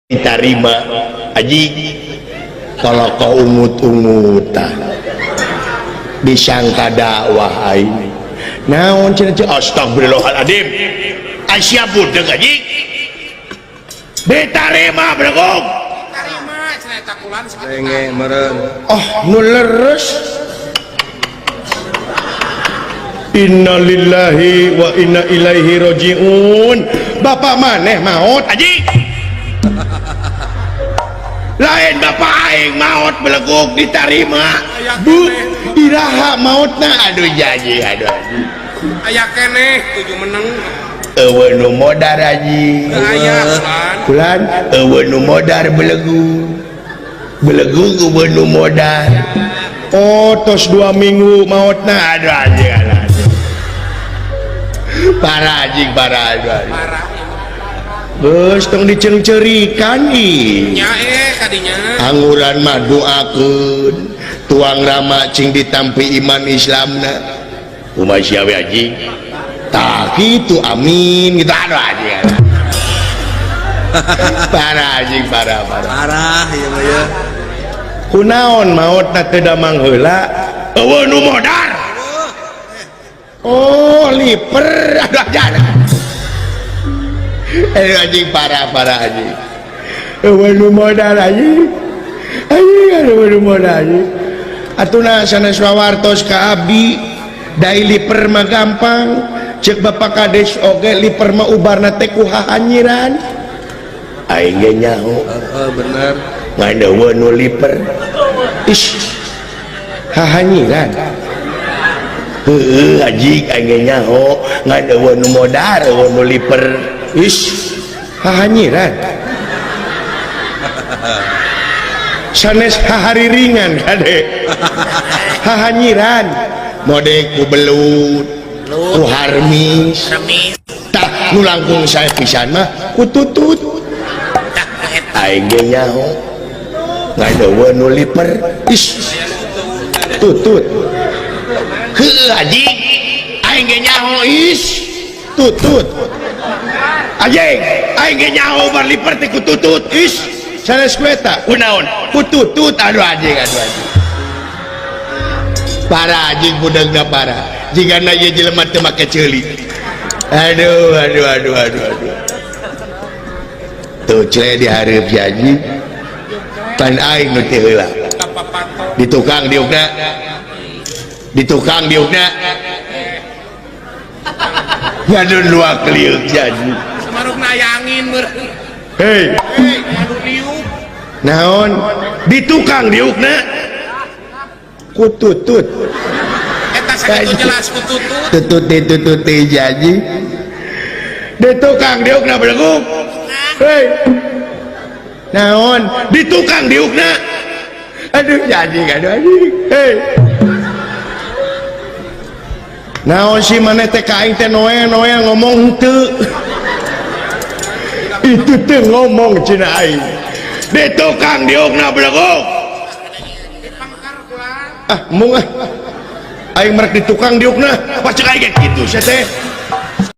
Diterima aji kalau kau ungut-ungutan disangka dakwah aing naon cenah astagfirullahaladzim Aisyah budeg aji diterima bregong Tarima cenah eta kulan sakitu. Renge meureun. Oh nu leres. Innalillahi wa inna ilaihi rojiun. Bapak maneh maot aji. Lain bapak aing maot beleguk diterima. Bu iraha maotna aduh jaji aduh aji. Aya keneh tujuh meneng. Eueuh nu modar aji. Aya kulan. Kulan eueuh nu modar beleguk. Beleguk eueuh nu modar. Oh tos 2 minggu maotna aduh aji aduh. Parah anjing parah aduh. Parah. Geus tong diceungceurikan ih. Nya kadinya. Anguran mah doakeun tuang rama cing ditampi iman Islamna. Kumaha sia we anjing? Tah kitu amin gitu aduh anjing. Parah anjing parah parah. Parah ieu mah ya. Kunaon maotna teu damang heula? Eueuh nu modar. Oh liper aduh aja. Anjing parah parah anjing. Eueuh nu modar anjing. Anjing eueuh nu modar anjing. Atuna sanes wawartos ka abdi dai liper mah gampang. Ceuk Bapak Kades oge liper mah ubarna teh ku hahanyiran. Aing ge nyaho. Heeh bener. Ngan eueuh nu liper. Ish. Hahanyiran. Heeh anjing aing ge nyaho ngan eueuh nu modar eueuh nu liper. Ish hahanyiran. Sanes hahariringan kade. Hahanyiran mode ku belut, ku harmis. Tah nu langkung sae pisan mah ku tutut. Aing ge nyaho ngan eueuh nu liper. Ish tutut. Heueuh anjing aing ge nyaho is tutut. Anjing aing ge nyaho bar liper teh ku tutut is sanes ku eta kunaon ku tutut aduh anjing aduh anjing. Parah anjing budegna parah jigana ieu jelema teu make ceuli. Aduh aduh aduh aduh aduh. Tuh cele dihareup si anjing pan aing nu teu heula. Di tukang diukna. Di tukang diukna. Ngadun dua keliuk si anjing. Samarukna aya angin meureun. Hei. Hei, ngadu diuk. Naon? Di tukang diukna. Ku tutut. Eta sakitu jelas ku tutut. Tututi tututi janji. Di tukang diukna beleguk. Hei. Naon? Di tukang diukna. Aduh janji aduh anjing. Hei. Naon sih maneh teh ka aing teh noel-noel ngomong henteu. Itu teh ngomong cina aing. Di tukang diukna beleguk. Ah mung ah. Aing merek di tukang diukna. Pas cek aing ge kitu sia teh.